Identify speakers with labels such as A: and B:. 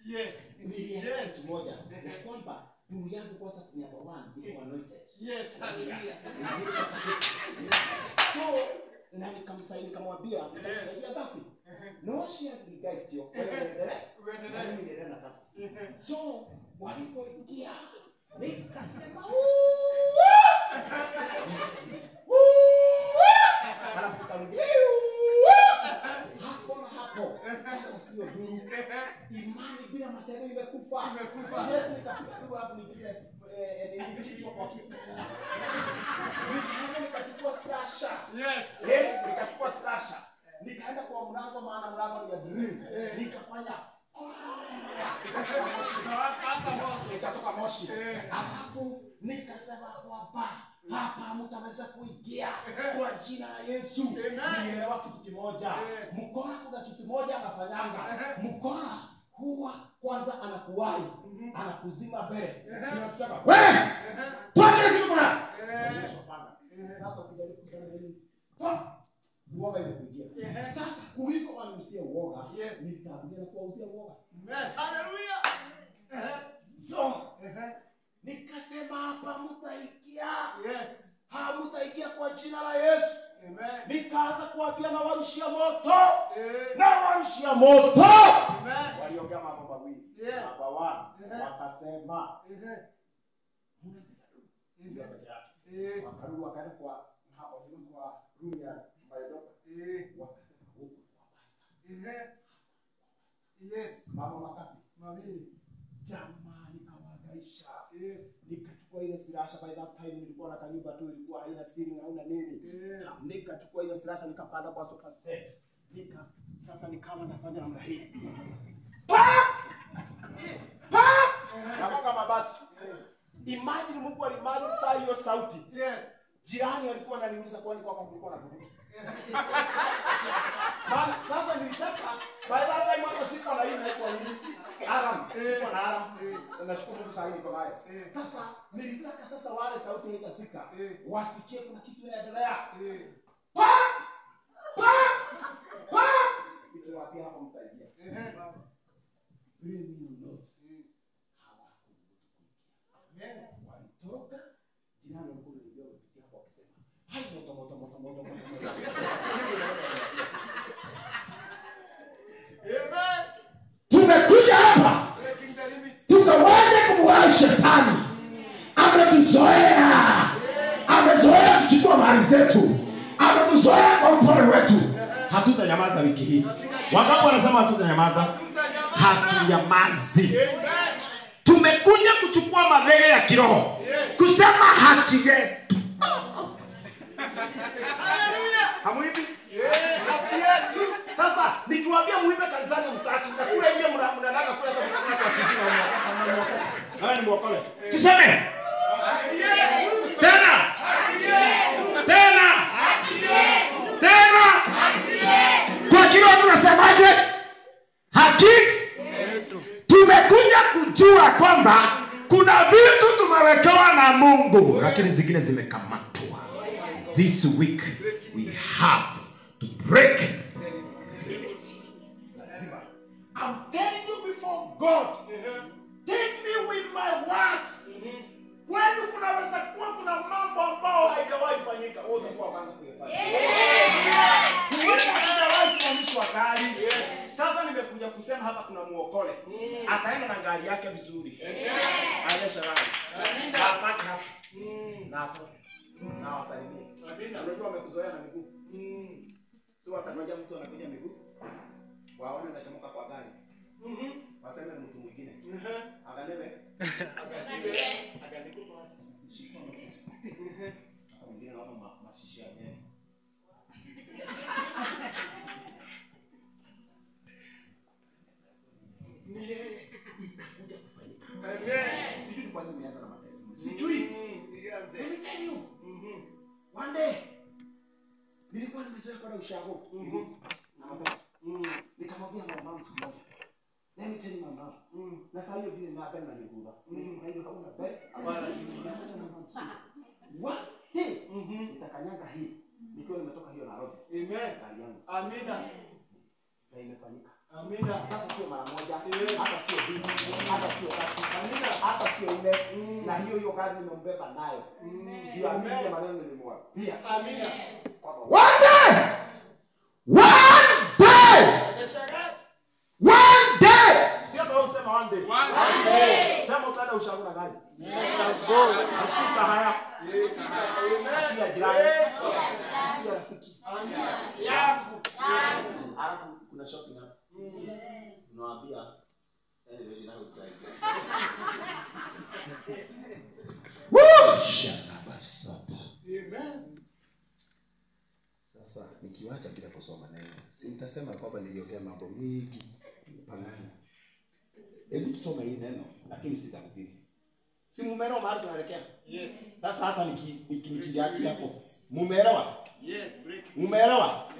A: Yes.
B: Nilielewa kitu moja ya kwamba nuru yangu kwanza ni number 1 iko anointed.
A: Yes, hallelujah.
B: So na nikamsaidia, nikamwambia nitamsaidia wapi? No share ni guide yo. Wewe endelee na kazi. So walipoingia nikasema alafu karudia hapo na hapo. Sasa sio duru. Imani bila matendo imekufa. Yes, nikapiga duru hapo nikize nilikichwa kwa kitu. Nikaenda nikachukua slasher.
A: Yes.
B: Nikachukua slasher. Nikaenda kwa mlango, maana mlango ni ya drill. Nikafanya ikatoka moshi. Alafu nikasema kwamba hapa mtaweza kuingia kwa jina la Yesu. Nielewa kitu kimoja. Mkora kuna kitu moja anafanyanga. Mkora huwa kwanza anakuwahi, anakuzima mbele. Unasema wewe, toa kile kitu kuna. Sasa ukijaribu kusema nini? Toa. Uoga imekuingia. Sasa kuliko waniuzie uoga, nitarudia na kuwauzia uoga.
A: Hallelujah.
B: So, nikasema hapa mtaingia.
A: Yes.
B: Hamtaingia kwa jina la Yesu.
A: Amen.
B: Nikaanza kuambia na warushia moto. Na warushia moto.
A: Amen.
B: Waliongea mambo mawili.
A: Yes.
B: Number 1, wakasema mnapiga duru. Wakarudi wakaenda kwa kwa room ya my daughter. Wakasema huko kwa pastor.
A: Yes.
B: Mambo matatu.
A: Mawili.
B: Jamani kawaagaisha.
A: Yes.
B: Nikachukua ile silasha, by that time nilikuwa na kanyumba tu, ilikuwa haina ceiling haina nini. Nikachukua ile silasha nikapanda kwa sofa set. Sasa nikawa nafanya namna hii. Pa! Pa! Nagonga mabati. Imagine Mungu alimagnify hiyo sauti.
A: Yes.
B: Jirani alikuwa ananiuliza kwani kwako kulikuwa na bunduki. Maana sasa nilitaka by that time hapo sikuwa na hii inaitwa nini? Alarm. Sikuwa na alarm. Nashukuru Mungu sasa niko nayo. Sasa nilitaka sasa wale sauti haitafika wasikie kuna kitu inaendelea. Pa! Pa! Pa! Nikiwaambia hapo mtaingia. Believe me or not. Hawakuingia. Walitoka jirani walikuwa wanajua kupitia hapo wakisema, "Hai moto moto moto moto moto."
A: Amen.
B: Tumekuja hapa tukaweze kumwahi shetani. Ametuzoea. Amezoea kuchukua mali zetu. Ametuzoea kwa upole wetu. Hatutanyamaza wiki hii. Wangapi wanasema hatutanyamaza? Hatunyamazi. Tumekuja kuchukua madhege ya kiroho. Kusema haki yetu. Hamuibi?
A: Haki yetu.
B: Sasa nikiwaambia muibe kanisani mtaki, na kule nje mnataka kule hata mnataka kijiji na wewe ni mwokole. Tuseme.
A: Haki yetu.
B: Tena.
A: Haki yetu.
B: Tena.
A: Haki yetu.
B: Tena.
A: Haki yetu.
B: Kwa kiroho tunasemaje? Haki
A: yetu.
B: Tumekuja kujua kwamba kuna vitu tumewekewa na Mungu, lakini zingine zimekamatwa. This week we have to break limits. Lazima. I'm telling you before God, take me with my words. Kwani kunaweza kuwa kuna mambo ambayo haijawahi fanyika, wewe utakuwa kwanza kuyafanya. Huenda hujawahi simamishwa gari. Sasa nimekuja kusema hapa kuna muokole. Ataenda na gari yake vizuri. Aendesha gari. Na apake hapo. Na atoke. Na wasalimie. Unajua wamekuzoea na miguu. Sio watangoja mtu anakuja miguu. Waone anachomoka kwa gari. Waseme ni mtu mwingine. Aganebe. Aganebe kwa shika. Mwingine naona mashishi yenyewe. Ni yeye itakuja kufanyika.
A: Amen.
B: Sijui kwa nini nimeanza na mateso. Sijui. Let me tell you. One day nilikuwa nimezoea kwenda ushago. Na matatu. Nikamwambia mama siku moja. Let me tell you my mom. Na sasa hiyo vile napenda nyumba. Na hiyo hauna bed. What day? Nitakanyaga hii. Nikiwa nimetoka hiyo Nairobi.
A: Amen.
B: Gari yangu.
A: Amina.
B: Na imefanyika.
C: Amina.
D: Sasa sio mara moja,
C: Yes.
D: hata sio mbili, hata sio tatu,
C: Amina.
D: hata sio nne, na hiyo hiyo gari nimembeba nayo. Ndio amini
C: Amen.
D: maneno nilimwambia.
C: Amina.
D: Kwamba
B: One day, one day, one day.
D: Sio kwa usema one day.
A: One day.
D: Sema utaenda ushauri na gari.
A: Ushago.
D: Usika haya. Si ya jirani. Si ya rafiki.
C: Yangu.
D: Alafu kuna shopping hapa. Unawaambia yani ndio jina utaingia.
B: Woo! Shalabasata.
C: Amen.
D: Sasa nikiwacha bila kusoma neno, si nitasema kwamba niliongea mambo mingi pangani. Hebu tusome hii neno, lakini sitahubiri. Si mumeelewa mahali tunaelekea?
C: Yes.
D: Sasa hata nikiliachia hapo, mumeelewa?
C: Yes, break.
D: Mumeelewa?